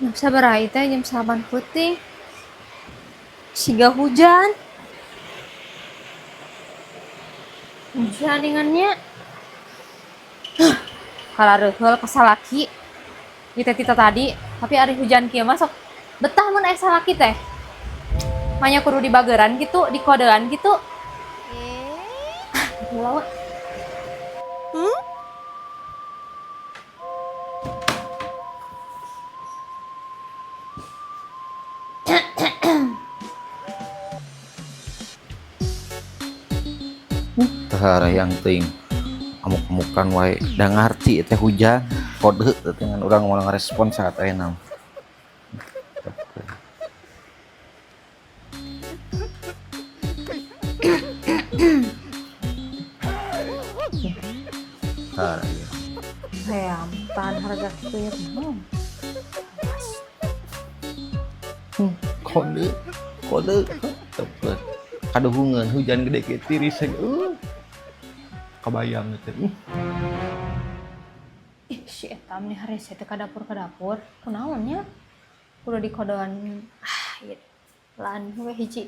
Jam sabaraha ieu teh? Jam 9 peuting. Siga hujan. Hujan ingannya. Kalareheul ka salaki. Ieu teh tita tadi, tapi ari hujan kieu mah sok betah mun aya salaki teh. Manya kudu dibageran gitu, dikodean gitu. Ah, heula we. Yang ting amuk-amukan wae da ngarti teh hujan kode dengan urang mau ngerespon saat ayeuna. Tah, iya. Hayam, tahan harga kitu ya kumaha? Kode kode tepet kaduhungan hujan gede kieu tiris kabayang teh. Ih, si eta mah harese teh ka dapur ka dapur. Kunaon nya? Kudu dikodean. Ah, ieu. Lan we hiji.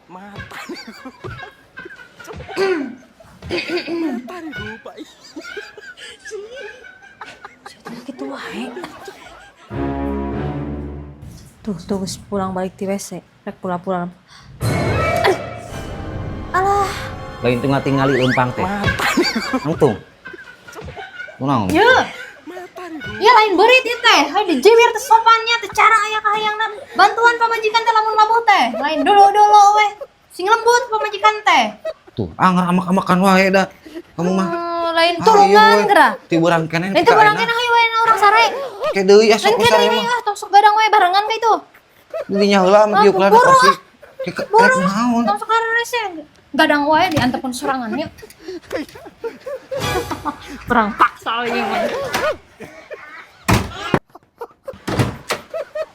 Mata nih. Mata nih lupa. Si eta mah kitu wae. Tuh, tuh geus pulang balik ti WC. Rek pula-pula. Alah, Lain teu ngatingali leumpang teh. Angtung. Kunaon? ye. Ya lain beurit ieu teh. Hayu dijiwir teh sopannya teh cara aya kahayangna. Bantuan pamajikan teh lamun labuh teh. Lain dulu-dulu weh. Sing lembut pamajikan teh. Tuh, anger amak-amakan wae da. Kamu mah. Lain tulungan geura. Ti urang keneh. Lain teu urang keneh hayu we urang sare. Ke deui asup Lain ke sare deui mah. ah tong sok gadang we barengan ka itu. Dinya heula mah Ah, diuk lah buru, pasti. ah. Ke Buru naon? Tong sok rese. Gadang wae diantepun sorangan yuk. Urang paksa we ieu mah.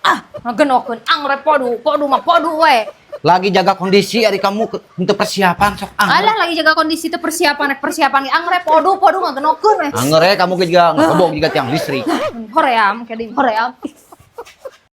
Ah, ngagenokeun angre podu, podu mah podu we. Lagi jaga kondisi ari kamu untuk persiapan sok angger. Alah lagi jaga kondisi teh persiapan rek persiapan ge angre podu podu ngagenokeun we. Angger ya kamu ge juga ngekebok juga tiang listrik. Hoream ke deui hoream.